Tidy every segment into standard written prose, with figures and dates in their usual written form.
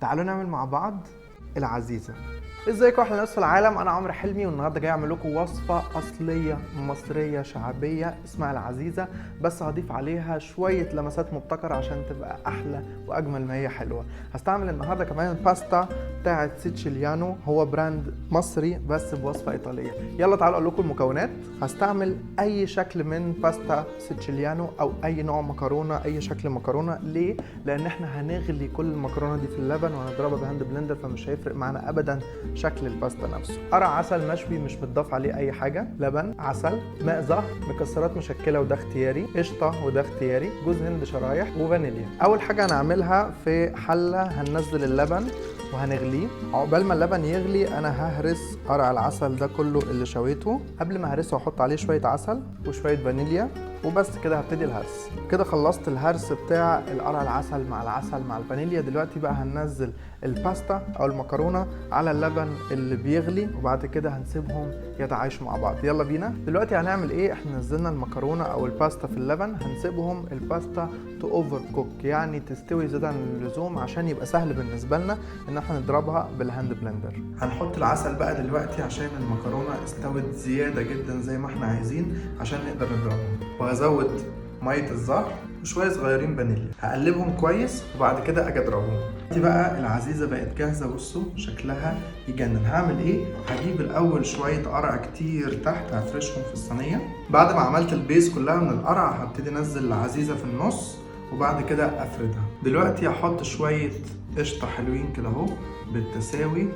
تعالوا نعمل مع بعض العزيزة. ازيكم احلى ناس في العالم، انا عمرو حلمي والنهارده جاي اعمل لكم وصفه اصلية مصرية شعبية اسمها العزيزة، بس هضيف عليها شوية لمسات مبتكره عشان تبقى احلى واجمل ما هي حلوة. هستعمل النهارده كمان باستا بتاعه سيتشيليانو، هو brand مصري بس بوصفه ايطالية. يلا تعالوا اقول لكم المكونات. هستعمل اي شكل من باستا سيتشيليانو او اي نوع مكرونه، اي شكل مكرونه. ليه؟ لان احنا هنغلي كل المكرونه دي في اللبن وهنضربها ب hand blender، فمش هيفرق معانا ابدا شكل الباستا نفسه. قرع عسل مشوي مش متضاف عليه اي حاجة، لبن، عسل، ماء زهر، مكسرات مشكلة وده اختياري، قشطه وده اختياري، جوز هند شرايح، وفانيليا. اول حاجة هنعملها في حله هننزل اللبن وهنغليه. عقبال ما اللبن يغلي انا ههرس قرع العسل ده كله اللي شويته. قبل ما اهرسه هحط عليه شوية عسل وشوية فانيليا وبس كده هبتدي الهرس. كده خلصت الهرس بتاع القرع العسل مع العسل مع الفانيليا. دلوقتي بقى هننزل الباستا او المكرونه على اللبن اللي بيغلي، وبعد كده هنسيبهم يتعايشوا مع بعض. يلا بينا. دلوقتي هنعمل ايه؟ احنا نزلنا المكرونه او الباستا في اللبن، هنسيبهم الباستا to overcook، يعني تستوي زيادة عن اللزوم عشان يبقى سهل بالنسبة لنا ان احنا نضربها بال hand blender. هنحط العسل بقى دلوقتي عشان المكرونه استوت زيادة جدا زي ما احنا عايزين عشان نقدر نضربها، وهزود مية الزهر وشوية صغيرين فانيليا. هقلبهم كويس وبعد كده اجي اضربهم. دي بقى العزيزة بقت جاهزة، بصوا شكلها يجنن. هعمل ايه؟ هجيب الاول شوية قرع كتير تحت هفرشهم في الصينية. بعد ما عملت ال base كلها من القرع هبتدي انزل العزيزة في النص وبعد كده افردها. دلوقتي هحط شوية قشطه حلوين كده اهو بالتساوي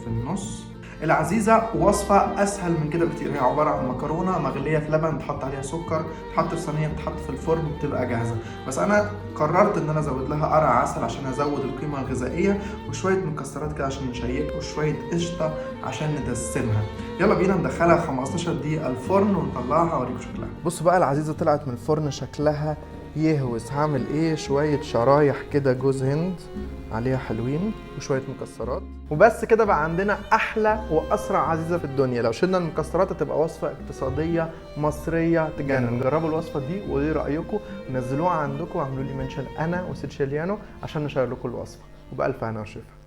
في النص. العزيزة وصفة أسهل من كده بكتير، هي عبارة عن مكرونة مغلية في لبن، تحط عليها سكر، تحط في صينية، تحط في الفرن، بتبقى جاهزة. بس أنا قررت إن أنا أزود لها قرع عسل عشان أزود القيمة الغذائية، وشوية مكسرات كده عشان نشيك، وشوية قشطة عشان ندسمها. يلا بينا ندخلها 15 دقيقة الفرن ونطلعها وأوريكم شكلها. بصوا بقى العزيزة طلعت من الفرن شكلها يهوس. هعمل إيه؟ شوية شرايح كده جوز هند عليها حلوين وشوية مكسرات وبس كده. بقى عندنا احلى واسرع عزيزه في الدنيا. لو شلنا المكسرات هتبقى وصفه اقتصادية مصرية تجنن. جربوا الوصفة دي وقولوا رايكم، ونزلوها عندكم واعملوا لي mention انا وسيتشيليانو عشان نشير لكم الوصفة. وبالف هنا وشفا.